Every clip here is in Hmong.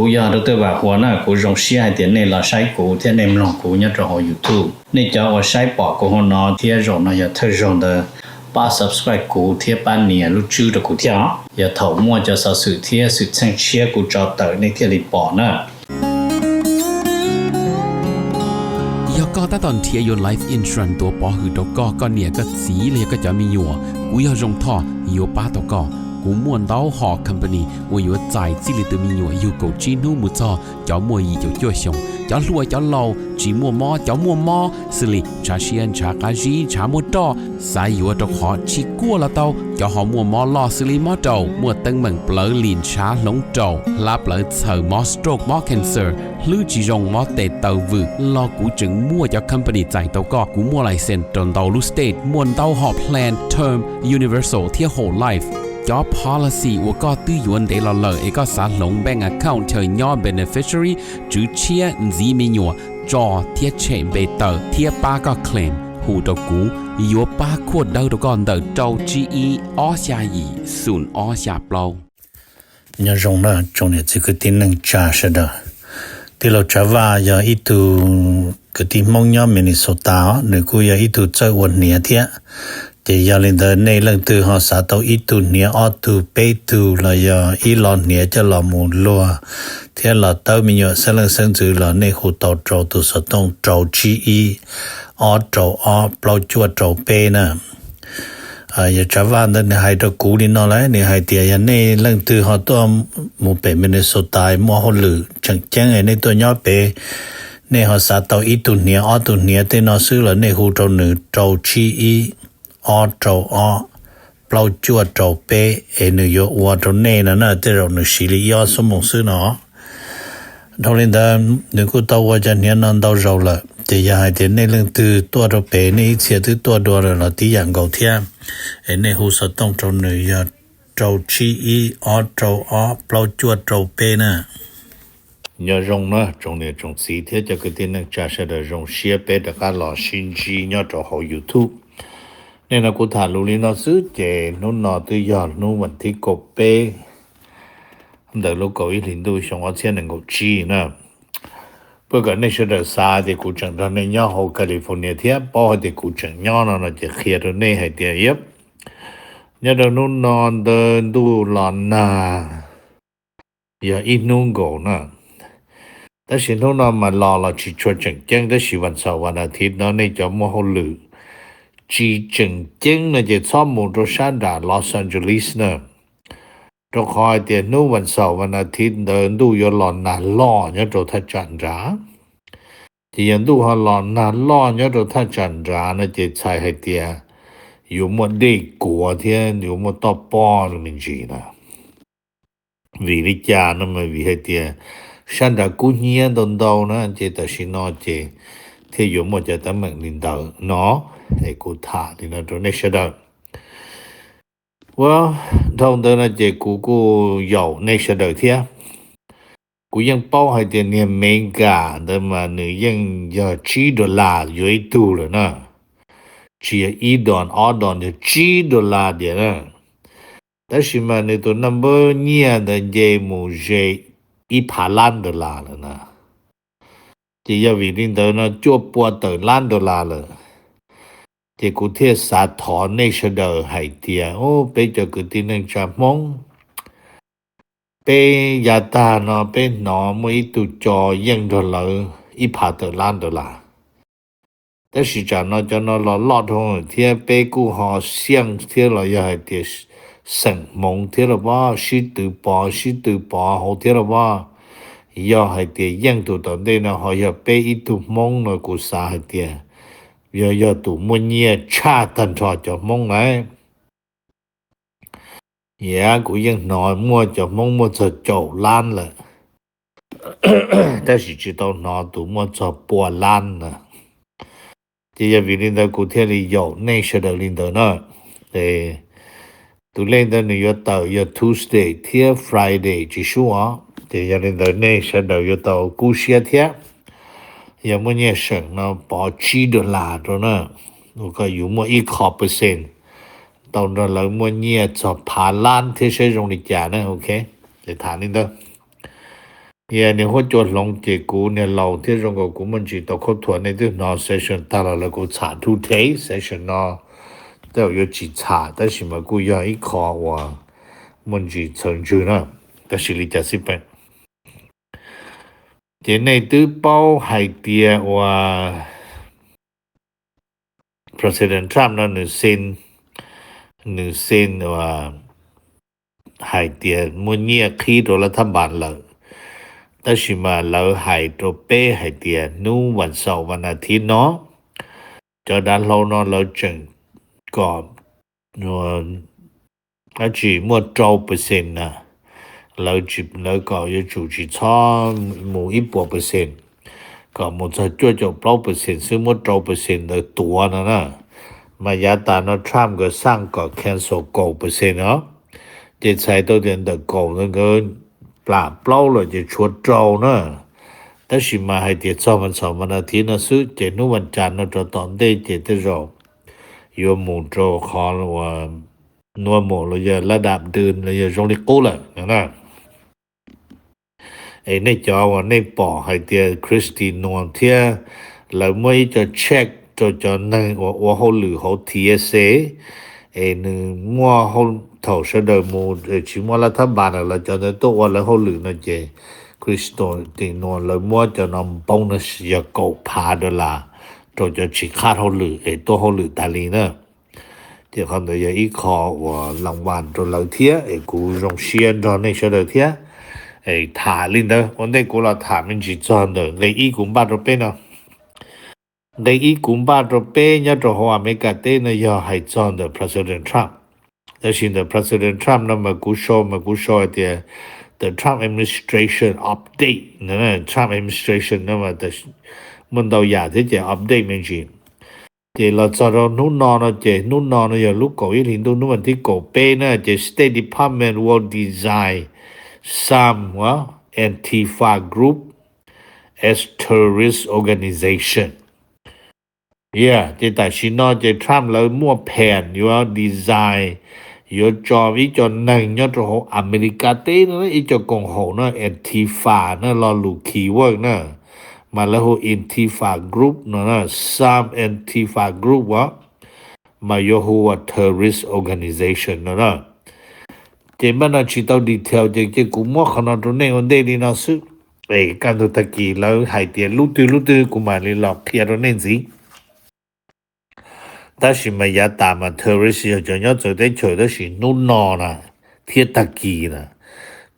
Kuv yog Dr. Vam Huas na, kuv zoo siab hais tias nej los saib kuv thiab nej mloog kuv nyob rau hauv YouTube. Nej cov uas saib pom kuv hauv no thiab zaum no yog thawj zaug ntawd, pab subscribe kuv thiab pab nias lub tswb rau kuv thiab os. Yog thaum muaj cov xov xwm thiab xwm txheej tshiab kuv tso tawm nej thiaj li pom na. Yog koj tab tom nrhiav yuav life insurance tuav pov hwm rau koj, koj niam koj txiv los yog koj cov me nyuam, kuv yog Zoo Thoj yuav pab tau koj. Kuv muaj ntau hom company uas yuav txais txij li tus me nyuam yug kaum tsib hnub mus txog cov muaj yim caum cuaj xyoos, cov hluas cov laus, tsis muaj mob cov muaj mob, xws li ntshav siab ntshav qab zib ntshav muaj roj, xav yuav rau qhov tsis kuaj los tau, cov ho muaj mob loj xws li mob raum, muaj teeb meem plawv lim ntshav hloov raum, hlab plawv txhaws, mob stroke mob cancer, hlwb tsis zoo mob tes taw vwm los kuv tseem muaj cov company txais tau koj. Kuv muaj license rau ntau lub state, muaj ntau hom plan term, universal thiab whole life. Cov policy uas koj twb yuav ntev los lawm es koj xav hloov bank account chaw nyob beneficiary, tswv tshiab, ntxiv me nyuam, tso thiab tshem npe tawm thiab pab koj claim, hu rau kuv, yuav pab khuaj dawb rau koj ntawm rau tsib ib ob xya yim xoom ob xya plaub. Nyob zoo na tsoom niam txiv kwv tij neej tsa sawv daws. Tij laug Tsav Vaj yog ib tug kwv tij Hmoob nyob Minnesota os, nws kuj yog ib tug txawj ua hniav thiab. Ces yog li ntawd nej leej twg ho xav tau ib tug hniav ob tug peb tug los yog ib lo hniav coj los mus luag thiab los tawb me nyuam xeeb leej xeeb ntxwv los nej hu tau rau tus xov tooj rau tsib ib ob rau ob plaub cuaj rau peb na. Yog Tsav Vaj ntawd nws hais rau kuv li no lawm, nws hais tias yog nej leej twg ho tuaj mus pem Minnesota muaj hauj lwm tseem ceeb nej tuaj nyob pem, nej ho xav tau ib tug hniav ob tug hniav tej no xwb los nej hu rau nws rau tsib ib ob rau ob plaub cuaj rau peb es nws yuav ua rau nej no na, tej zaum nws siv li ib ob xuab moos xwb no. Dhau li ntawd nws kuj tau ua cov hniav no ntau zaus lawm, ces yog hais tias nej leej twg tuaj rau pem nej ib txhia twb tuaj dua lawm los tib yam nkaus thiab, es nej hu xov tooj rau nws yog rau tsib ib ob rau ob plaub cuaj rau peb na. Nyob zoo na tsoom niam tsoom txiv thiab cov kwv tij neej tsa sawv daws, zoo siab peb rov qab los sib ntsib nyob rau hauv YouTube. Nim no kuv tham lus li no xwb ces hnub no twb yog hnub vas thib kaum peb ntawm lub kaum ib hlis ntuj xyoo ob txhiab nees nkaum tsib na. Puas kom nej sawv daws xav tias kuv tseem nrog nej nyob hauv California thiab paub hais tias kuv tseem nyob no no ces qhia rau nej hais tias yep, nyob rau hnub no ntawd ntuj los nag yog ib hnub nkaus na. Tab sis hnub no mas los los tsis tshua tseem ceeb, tab sis vas xaum vas as thiv no nej cov muaj hauj lwm tsis tseem ceeb no ces txhob mus rau sab nram Los Angeles na. Rau qhov hais tias hnub vas xaum vas as thiv ntawd ntuj yuav los nag loj nyob rau thaj tsam nrad. Ces yog ntuj ho los nag loj nyob rau thaj tsam nrad no ces txhais hais tias yuav muaj dej kuav thiab yuav muaj toj poj me ntsis na. Vim li cas no mas vim hais tias sab nrad kub hnyiab ntau ntau na ces tam sim no ces thiaj yuav muaj cov teeb meem li ntawd no. Es kuv tham li no rau nej sawv daws. Ua dhau ntawd no ces kuv kuj yaum nej sawv daws thiab. Kuv yeej paub hais tias niag Meskas ntawd mas nws yeej yog tsib dollar yuav ib tug lawm na. Tsis yog ib dollar ob dollar, yog tsib dollar diam na. Tab sis mas nws tus number nyiaj ntawd nce mus ze ib phav lab dollar lawm na. Ces yog vim li ntawd no cuaj pua tawm lab dollar lawm. Ces kuv thiaj xav thov nej sawv daws hais tias, o, peb cov kwv tij neej tsa Hmoob, peb yav tag no peb hnov muaj ib tug co yeej nrog lawv ib phav tawm lab dollar. Tab sis tsam no cov no los loj dhau thiab peb kuj ho xiaj thiab los yog hais tias xeem hmoov thiab los pob, sib tw pov sib tw pov hauv thiab los pob. Yog hais tias yeej tus tom ntej no ho yog peb ib tug Hmoob no kuv xav hais tias yog, yog tus muaj nyiaj tshaj tag nrho cov Hmoob lawm. Yam kuv yeej hnov muaj cov Hmoob muaj txog caum lab lawm, tab sis tsis tau hnov tus muaj txog pua lab na. Ces yog vim li ntawd kuv thiaj li yaum nej sawv daws li ntawd na. Tus lej ntawd nws yuav tawm yog Tuesday thiab Friday tsis sub os. Ces yog li ntawd nej sawv daws yuav tau kub siab thiab. Yog muaj nyiaj seem no pov tsib dollar rau na, ua kom yus muaj ib qho percent tau nrog lawv muaj nyiaj txog phav lab thiab saib zoo li cas na, ok. Ces tham li ntawd. Yog niag huab cua hloov ces kuv niag laus thiab zoo nkaus kuv muaj ntsis tau khaub thuas, nej twb hnov session tag los lawv kuv txham two days, session no tej zaum yuav tsis txham tab sis mas kuj yog ib qho uas muaj ntsis txhaws ntswg na, tab sis li cas xij peem. Ces nej twb paub hais tias uas President Trump no nws xi, nws xi uas hais tias muaj nyiaj qhib rau lab thab npas lawm, tab sis mas lawv hais rau peb hais tias hnub vas xaum vas nas thiv no cov dav hlau no lawv tseem kom dab tsi muaj rau percent na, lawv tsis, lawv kom yuav tsum tsis txhob mus ib puas percent, kom mus txog cuaj caum plaub percent xwb, muab rau percent ntawd tuav no na. Mas yav tas no Trump nkawd xaj kom cancel kaum percent os, ces txhais tau tias ntawm kaum ntawd nkawd plam plaub lawm ces tshuav rau na. Tab sis mas hais tias txog vas xaum vas nas thiv no xwb ces hnub vas cas no rau tom ntej ces tej zaum yuav mus rau qhov uas normal los yog lab dam dw los yog zoo li qub lawm no na. Es nej cov uas nej pom hais tias Kristi Noem thiab lawv muab ib co check rau cov neeg uas ua hauj lwm hauv T S A, es nws muaj, thaum sawv daws mus tsis muaj lab thab npas lawm los cov ntawd tuaj ua lawv hauj lwm no ces Kristi Noem lawv muab cov no bonus yog kaum phav dollar rau cov tsis qab hauj lwm es tuaj hauj lwm tas li na. Ces qhov ntawd yog ib qho uas las vas rau lawv thiab es kuv zoo siab nrog nej sawv daws thiab. Es tham li ntawd ua ntej kuv los tham me ntsis txog ntawm nqe ib kuv npaj rau peb no. Nqe ib kuv npaj rau peb nyob rau hauv Amelikas teb no yog hais txog ntawm President Trump. Tab sis ntawm President Trump no mas kuv sau mas kuv sau hais tias the Trump administration update. Trump administration no mas muaj ntau yam thiab ces update me ntsis. Ces los txog rau hnub no no ces hnub no no yog lub kaum ib hlis ntuj hnub vas thib kaum peb na ces State Department will design some Antifa group as terrorist organization. Yeah, ces tam sim no ces Trump lawv muaj pham yuav design, yuav tso ib co neeg nyob rau hauv Amelikas teb no ib co koom haum no Antifa na, lo lus keyword na, mas lawv hu Antifa group no na, some Antifa group as mas yuav hu ua terrorist organization no na. Ces npaj no tsis tau detail ces kuv muab qhov no rau nej ua ntej li no xwb. Es kaj ntug tag kis lawv hais tias lub twg lub twg kuv mam li los qhia rau nej ntxiv. Tab sis mas yav tas mas terrorist yog cov nyob txawv teb chaws, tab sis hnub no na thiab tag kis na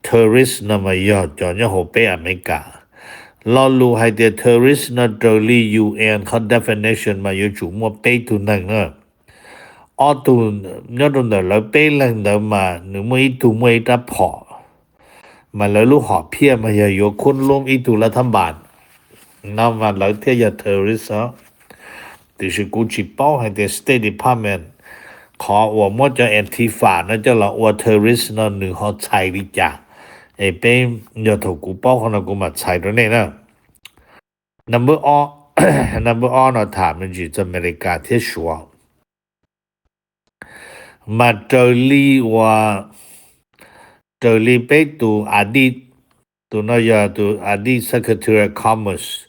terrorist no mas yog cov nyob hauv peb Amelikas. Lo lus hais tias terrorist no raws li U N qhov definition mas yuav tsum muaj peb tug neeg na. Ob tug nyob rau ntawm lawv peb leeg ntawd mas nws muaj ib tug muaj ib rab phom, mas lawv lub hom phiaj mas yog yuav khub lub ib tug lav thab npas no mas lawv thiaj yog terrorist os. Tiam sis kuv tsis paub hais tias State Department qhov uas muab cov Antifa no coj los ua terrorist no nws ho txhais li cas. Es peb yog thaum kuv paub qhov no kuv mam txhais rau nej na. Number ob, number ob no tham me ntsis txog Amelikas thiab Suav. Mas raws li uas, raws li peb tus Adi, tus no yog tus Adi Secretary of Commerce,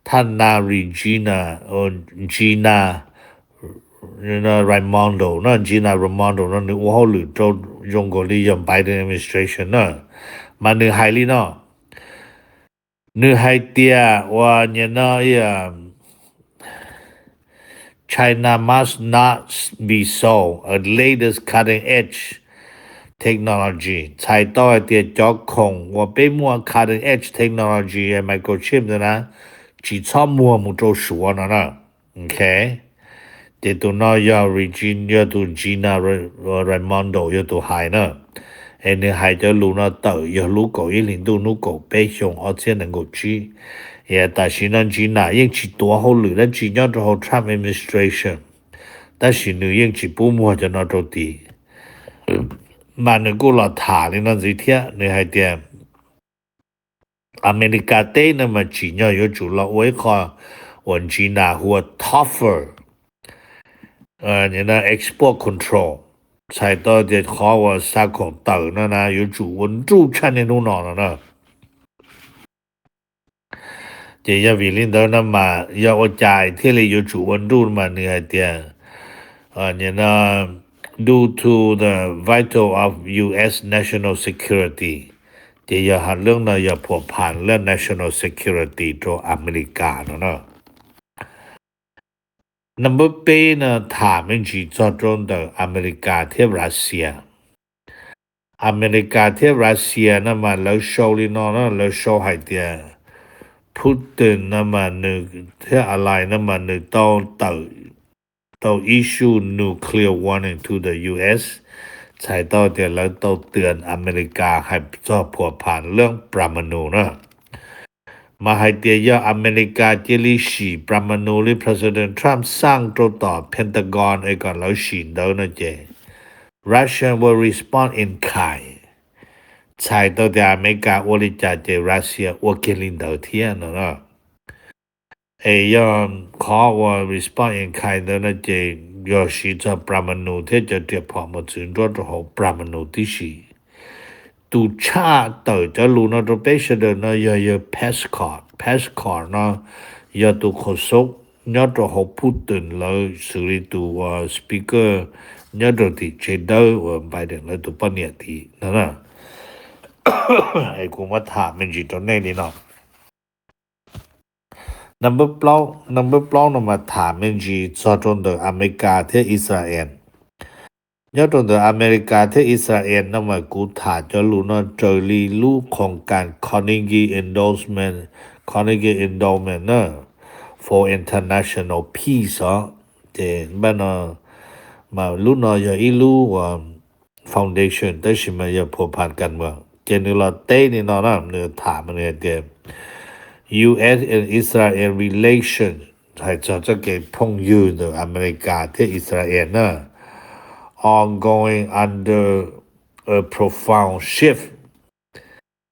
thaj na Regina, Gina Raimondo no, Gina Raimondo no nws ua hauj lwm rau zoo nkaus li yog Biden administration na. Mas nws hais li no, nws hais tias uas nim no China must not be sold a latest cutting edge technology, txhais tau hais tias cov khoom uas peb muaj cutting edge technology microchip ntawd na, tsis txhob muag mus rau Suav no na. Ok, ces tus no yog Regina, yog tus Gina Raimondo yog tus hais na. Es nws hais cov lus no tawm yog lub kaum ib hlis ntuj hnub kaum peb xyoo ob txhiab nees nkaum tsib. Tam sim no Gina yeej tsis tuav hauj lwm dab tsi nyob rau hauv Trump administration, tab sis nws yeej tsis pub muag cov no rau tid. Mas nws kuj los tham li no ntxiv thiab, nws hais tias Amelikas teb no mas tsim nyog yuav tsum los ua ib qho uas Gina hu ua tougher export control, txhais tau tias qhov uas xa khoom tawm no na yuav tsum ua nruj tshaj niaj hnub no no na. Ces yog vim li ntawd no mas yog ua cas thiaj li yuav tsum ua nruj mas nws hais tias, due to the vital of U S national security, ces yog hais lub no yog phuam pham lub national security rau Amelikas no na. Number peb no tham me ntsis txog rau ntawm Amelikas thiab Russia. Amelikas thiab Russia no mas lawv sau li no na, lawv sau hais tias Putin no mas nws thiab ally no mas nws tau tawm, tau issue nuclear warning to the U S, txhais tau tias lawv tau tuas Amelikas hais txog phuam pham lub pramanu na. Mas hais tias yog Amelikas cia li sim pramanu li President Trump xaj rau tom Pentagon es kom lawv sim ntawd no ces Russia will respond in kind. Txhais tau tias Amelikas ua li cas ces Russia ua kiag li ntawd thiab no na. Es yog qhov uas respond in kind ntawd no ces yog siv txog pramanu thiab cov riam phom mos txwv nruab rau hauv pramanu tib si. Tus tshaj tawm cov lus no rau peb sawv daws no yog yawg Peskov. Peskov no yog tus qhov xoob nyob rau hauv Putin lawv xws li tus uas speaker nyob rau tim tsev dawb uas Biden lawv tus poj niam tim no na. Es kuv muab tham me ntsis rau nej li no. Number plaub, number plaub no mas tham me ntsis txog rau ntawm Amelikas thiab Israel. Nyob rau ntawm Amelikas thiab Israel no mas kuv tham cov lus no raws li lub khoos kas Carnegie Endowment, Carnegie Endowment na, for International Peace os. Ces npaj no mas lub no yog ib lub uas foundation tab sis mas yog phuam pham kas mas ces nws los teb li no na, nws tham mas nws hais tias U S and Israel relations, hais txog txoj kev phooj ywg ntawm Amelikas thiab Israel na, are going under a profound shift.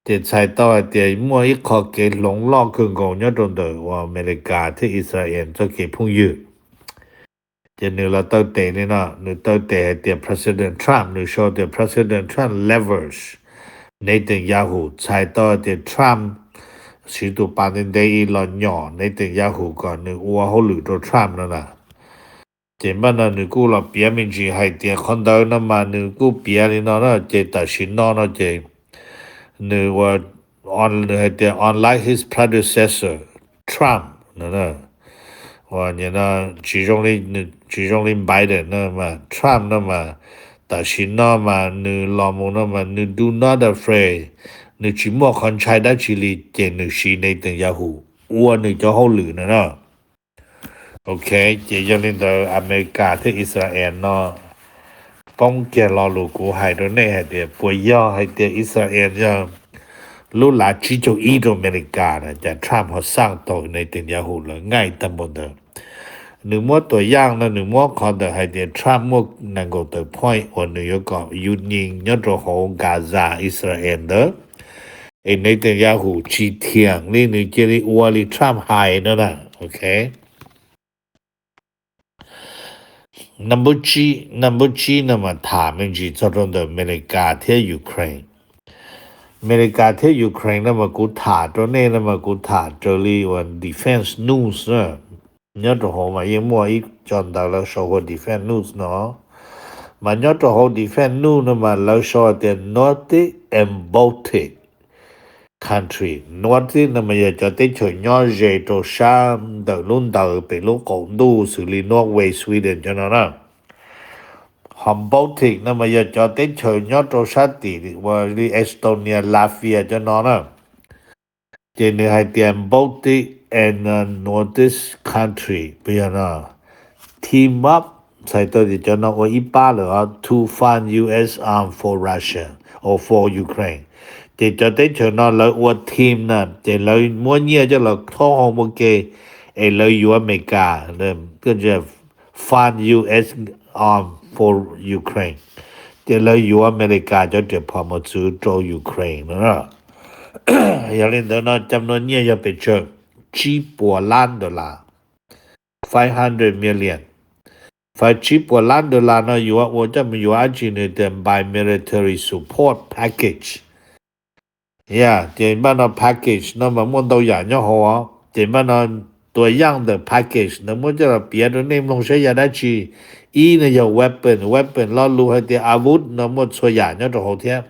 Ces txhais tau hais tias muaj ib qho kev hloov loj kawg nkaus nyob rau ntawm uas Amelikas thiab Israel txoj kev phooj ywg. Ces nws los taw tes li no, nws taw tes hais tias President Trump, nws sau tias President Trump leverage Netanyahu, txhais tau hais tias Trump siv tus pas ntev ntev ib los nyom Netanyahu kom nws ua hauj lwm rau Trump no na. Ces npaj no nws kuj los piav me ntsis hais tias qhov ntawd no mas nws kuj piav li no na, ces tam sim no no ces nws ua, nws hais tias unlike his predecessor Trump no, uas tsis zoo li, tsis zoo li Biden no mas Trump no mas tam sim no mas nws los mus no mas nws do not afraid, nws tsis muaj qhov ntshai dab tsi li ces nws siv Netanyahu ua nws cov hauj lwm no na. Ok, ces yog li ntawd Amelikas thiab Israel no poob kiag lo lus kuv hais rau nej hais tias puas yog hais tias Israel yog lub lav tsib caug ib rau Amelikas na, cas Trump ho xaj tau Netanyahu lawv ngaij tag npaum ntawd. Nws muab tuam yaj no nws muab qhov ntawm hais tias Trump muaj nees nkaum tawm point uas nws yuav kom yus nyeem nyob rau hauv Gaza Israel ntawd, es Netanyahu tsis thiam li, nws cia li ua li Trump hais no na. Ok. Number tsib, number tsib no mas tham me ntsis txog rau ntawm Amelikas thiab Ukraine. Amelikas thiab Ukraine no mas kuv tham rau nej no mas kuv tham raws li uas defense news na. Nyob rau hauv mas yeej muaj ib co ntawv lawv sau hu defense news no. Mas nyob rau hauv defense news no mas lawv sau tias Nordic and Baltic country. Nordic no mas yog cov teb chaws nyob ze rau sab ntawm lub ntawd pem lub qaum ntuj xws li Norway, Sweden cov no na. Ho Baltic no mas yog cov teb chaws nyob rau sab tim uas li Estonia, Latvia cov no na. Ces nws hais tias Baltic and Nordic country puas yog no, team up, txhais tau tias cov no ua ib pab lawm os, to fund U S arm for Russia or for Ukraine. Ces cov teb chaws no lawv ua team na, ces lawv muab nyiaj coj los thoob hauv ua ke, es lawv yuav Amelikas, fund U S arm for Ukraine, ces lawv yuav Amelikas cov riam phom mos txwv rau Ukraine no. Yog li ntawd no cam no nyiaj yog pes tsawg? Tsib puas lab dollar, five hundred million. Fais tsib puas lab dollar no yuav ua coj mus yuav dab tsi? Nws tias by military support package. Yog ces npaj no package no mas muaj ntau yam nyob hauv os. Ces npaj no tua yaj ntawm package ntawd muab coj los piav rau nej mloog saib yog dab tsi. Ib no yog weapon, weapon lo lus hais tias avut no muaj txhua yam nyob rau hauv thiab.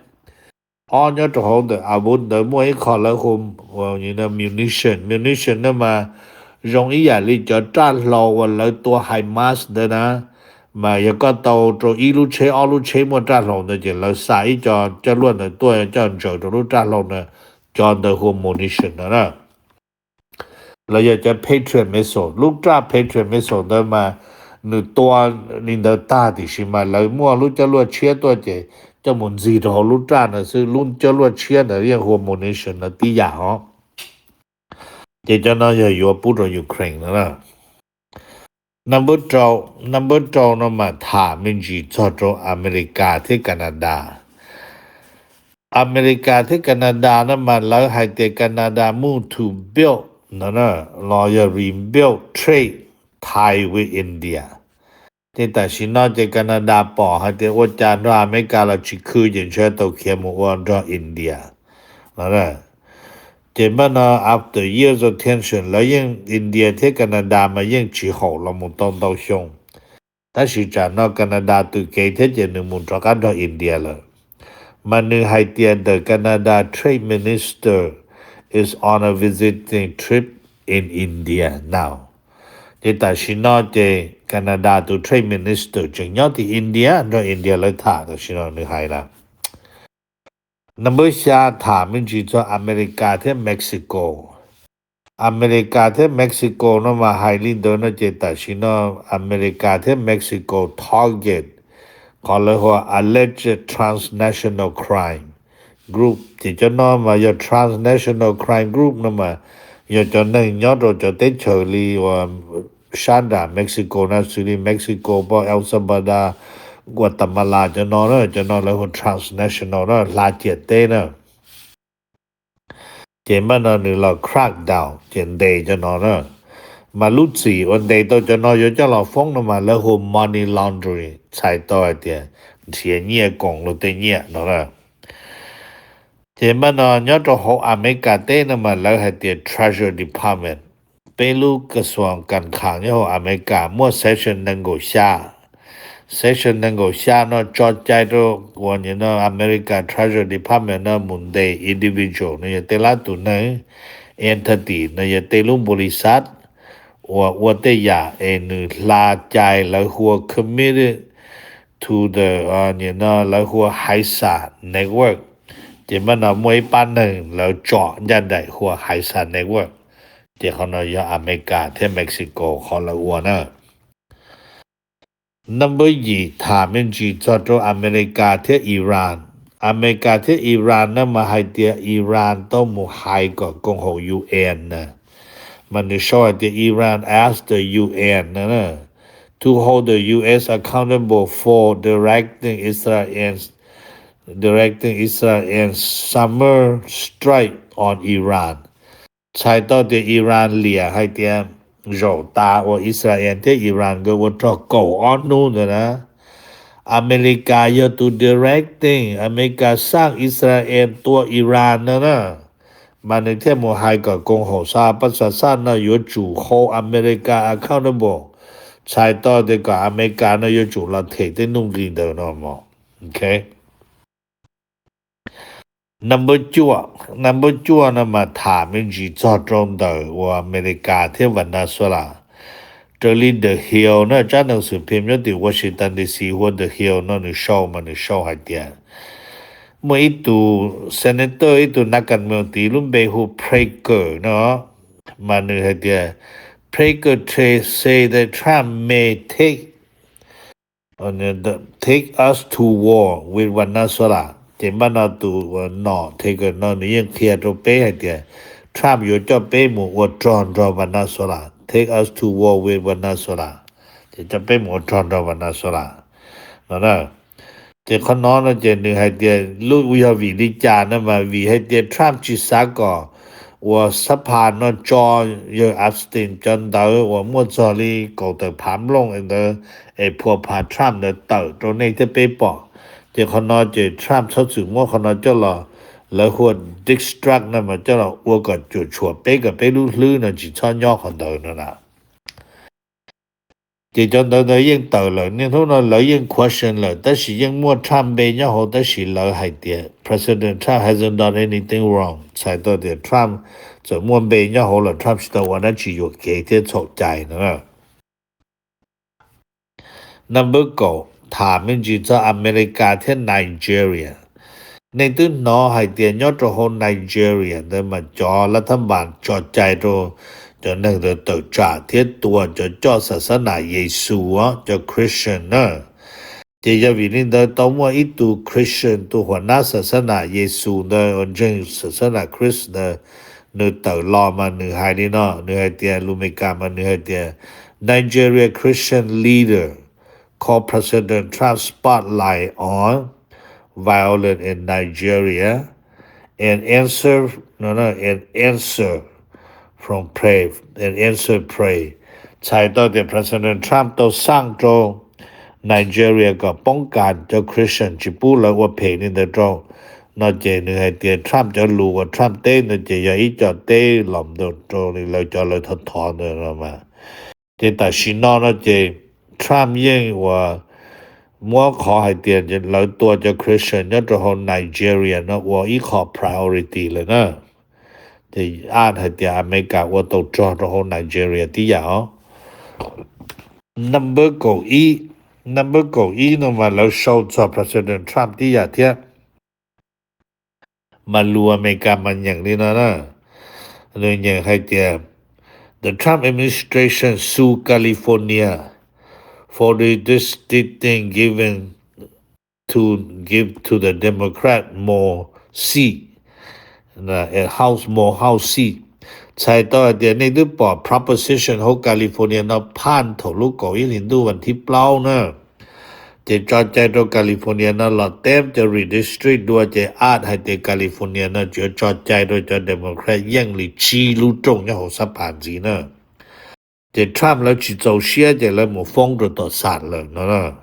Ob, nyob rau hauv ntawm avut ntawd muaj ib qho lawv hu munition. Munition no mas zoo ib yam li cov raj hlau uas lawv tua Hamas ntawd na, mas yog koj tau rau ib lub tsheb ob lub tsheb muaj raj hlau ntawd ces lawv xa ib co coj luaj ntawd tuaj coj ntsaws rau lub raj hlau ntawd, cov ntawd hu munition no na. Los yog cov Patriot missile, lub raj Patriot missile ntawd mas nws tua li ntawd tag tiam sis mas lawv muaj lub coj luaj tshiab tuaj ces coj mus ntxig rau hauv lub raj ntawd xwb, lub coj luaj tshiab ntawd yeej hu munition no tib yam os. Ces cov no yog yuav pub rau Ukraine no na. Number rau, number rau no mas tham me ntsis txog rau Amelikas thiab Canada. Amelikas thiab Canada no mas lawv hais tias Canada move to build no na, los yog rebuild trade tie with India. Ces tam sim no ces Canada pom hais tias ua cas nrog Amelikas los tsis khw ces ntshe tau khiav mus ua nrog India no. Ces npaj no after years of tension lawv yeej, India thiab Canada mas yeej tsis haum los mus tau ntau xyoo. Tab sis tsam no Canada tws kev thiab ces nws mus rov qab nrog India lawm. Mas nws hais tias the Canada trade minister is on a visiting trip in India now. Ces tam sim no ces Canada tus trade minister tseem nyob tim India nrog India lawv tham tam sim no nws hais na. Number xya tham me ntsis txog Amelikas thiab Mexico. Amelikas thiab Mexico no mas hais li ntawd no ces tam sim no Amelikas thiab Mexico target qhov lawv hu ua alleged transnational crime group. Ces cov no mas yog transnational crime group no mas yog cov neeg nyob rau cov teb chaws li uas sab nram Mexico na, xws li Mexico, pab El Salvador, Guatemala cov no na, cov no lawv hu transnational na, hla ciam teb na. Ces npaj no nws los crack down ces ntes cov no na. Mas lub txim uas ntes tau cov no yuav coj los foob no mas lawv hu money laundering, txhais tau hais tias nrhiav nyiaj koom luag tej nyiaj no na. Ces npaj no nyob rau hauv Amelikas teb no mas lawv hais tias Treasury Department, peb lub kas xuas kas khas nyob hauv Amelikas muaj section nees nkaum xya. Section nees nkaum xya no tso cai rau uas nim no America Treasury Department no mus ntes individual no yog tej lab tus neeg, entity no yog tej lub npaus lis xav uas ua tej yam es nws hla cai lawv hu ua committed to the, nim no lawv hu ua HISA network. Ces npaj no muaj ib pab neeg lawv tsom ncaj nraim hu ua HISA network. Ces qhov no yog Amelikas thiab Mexico qhov lawv ua na. Number yim tham me ntsis txog rau Amelikas thiab Iran. Amelikas thiab Iran na mas hais tias Iran tau mus hais kom koom haum U N na. Mas nws sau hais tias Iran asked the U N na, to hold the U S accountable for directing Israel, directing Israel summer strike on Iran. Txhais tau tias Iran liam hais tias zaum tas uas Israel thiab Iran nkawd ua rog kaum ob hnub ntawd na, Amelikas yog tus directing, Amelikas xaj Israel tua Iran no na. Mas nws thiaj mus hais kom koom haum xaj paj xaj xaj no yuav tsum hold Amelikas accountable. Txhais tau tias kom Amelikas no yuav tsum los them tej nuj nqis ntawd no mog. Ok. Number cuaj, number cuaj no mas tham me ntsis txog rau ntawm uas Amelikas thiab Venezuela. Raws li The Hill na, tsab neeg xwm phim nyob tim Washington D C hu ua The Hill no nws sau mas nws sau hais tias muaj ib tug senator, ib tug nav kas moos tid lub npe hu Prager no, mas nws hais tias Prager say that Trump may take take us to war with Venezuela. Ces npaj no tus nom Prager no nws yeej qhia rau peb hais tias Trump yuav coj peb mus ua rog nrog Venezuela, take us to war with Venezuela. Ces coj peb mus ua rog nrog Venezuela no na. Ces qhov no no ces nws hais tias lub yog vim li cas no mas vim hais tias Trump tsis xav kom uas xab phas no tso yawg Epstein cov ntawv uas muaj txog li kaum tawm phav nplooj ntawd es phua phav Trump ntawd tawm rau nej thiab peb pom. Ces qhov no ces Trump txhob txwm muab qhov no coj los lawv hu ua distract no mas coj los ua kom cuam tshuam peb kom peb lub hlwb no tsis txhob nyob qhov ntawd no na. Ces cov ntawd ntawd yeej tawm lawm, niaj hnub no lawv yeej question lawm, tab sis yeej muaj Trump npe nyob hauv, tab sis lawv hais tias President Trump hasn't done anything wrong, txhais tau tias Trump txawm muaj npe nyob hauv los Trump tsis tau ua dab tsi yuam kev thiab txhaum cai no. Number kaum, tham me ntsis txog America thiab Nigeria. Nej twb hnov hais tias nyob rau hauv Nigeria ntawd mas cov lav thab npas tso cai rau cov neeg ntawd tawm tsam thiab tua cov coj xas xab nas Yexus, cov Christian na. Ces yog vim li ntawd tau muaj ib tug Christian, tus huas nab xas xab nas Yexus ntawd, uas ntseeg xas xab nas Christ ntawd, nws tawm los mas nws hais li no, nws hais tias, lus Amelikas mas nws hais tias, Nigeria Christian leader call President Trump spotlight on violence in Nigeria and answer, no, no, and answer from pray, and answer pray. Txhais tau tias President Trump tau xaj rau Nigeria kom poob kas cov Christian tsis pub lawv ua phem li ntawd rau no ces nws hais tias Trump cov lus uas Trump teb ntawd ces yog ib co teb los ntawm rau lawv cov lawv thov thov ntawd no mas. Ces tam sim no no ces Trump yeej uas muab qhov hais tias lawv tua cov Christian nyob rau hauv Nigeria no ua ib qho priority lawm na. Ces ab hais tias Amelikas ua tau rog rau hauv Nigeria tib yam os. Number kaum ib, number kaum ib no mas lawv sau txog President Trump tib yam thiab. Mas lus Amelikas mas nyeem li no na, nws nyeem hais tias, The Trump administration sue California for redistricting given to give to the Democrat more seat, House more House seat. Txhais tau hais tias nej twb pom proposition hauv California no phaj thaum lub kaum ib hlis ntuj vas thib plaub na. Ces tso cai rau California no los teb cov redistrict dua ces ab hais tias California no tsuas tso cai rau cov Democrat yeej li tsib lub rooj nyob hauv xab pas ntxiv na. Ces Trump lawv tsis txaus siab ces lawv mus foob rau tom xam lawm no.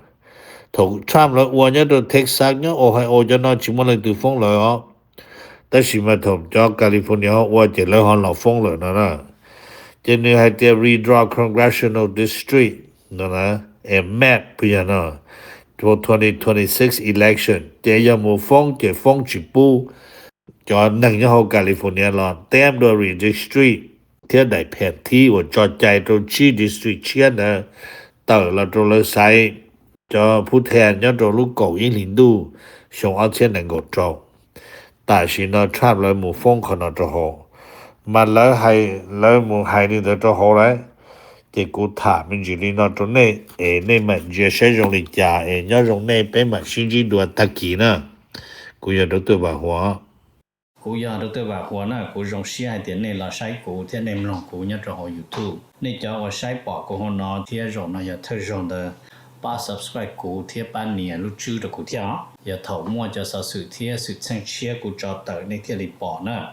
Thaum Trump lawv ua nyob rau Texas nyob Ohio cov no tsis muaj leej twg foob lawv os. Tab sis mas thaum cov California ho ua ces lawv ho los foob lawm no na. Ces nws hais tias redraw congressional district no, map yog no, for twenty twenty-six election ces yog mus foob ces foob tsis pub cov neeg nyob hauv California los teb dua redistrict thiab daim phem thib uas tso cai rau tsib district tshiab ntawd tawm los rau lawv xaiv cov phub thia nyob rau lub kaum ib hlis ntuj xyoo ob txhiab nees nkaum rau. Tam sim no Trump lawv mus foob qhov no rau hauv, mas lawv hais, lawv mus hais li ntawd rau hauv lawm. Ces kuv tham me ntsis li no rau nej es nej mam ntsia saib zoo li cas es nyob zoo nej, peb mam sib ntsib dua tag kis na. Kuv yog Dr. Vam Huas. Kuv yog Dr. Vam Huas na, kuv zoo siab hais tias nej los saib kuv thiab nej mloog kuv nyob rau hauv YouTube. Nej cov uas saib pom kuv hauv no thiab zaum no yog thawj zaug ntawd, pab subscribe kuv thiab pab nias lub tswb rau kuv thiab os. Yog thaum muaj cov xov xwm thiab xwm txheej tshiab kuv tso tawm nej thiaj li pom na.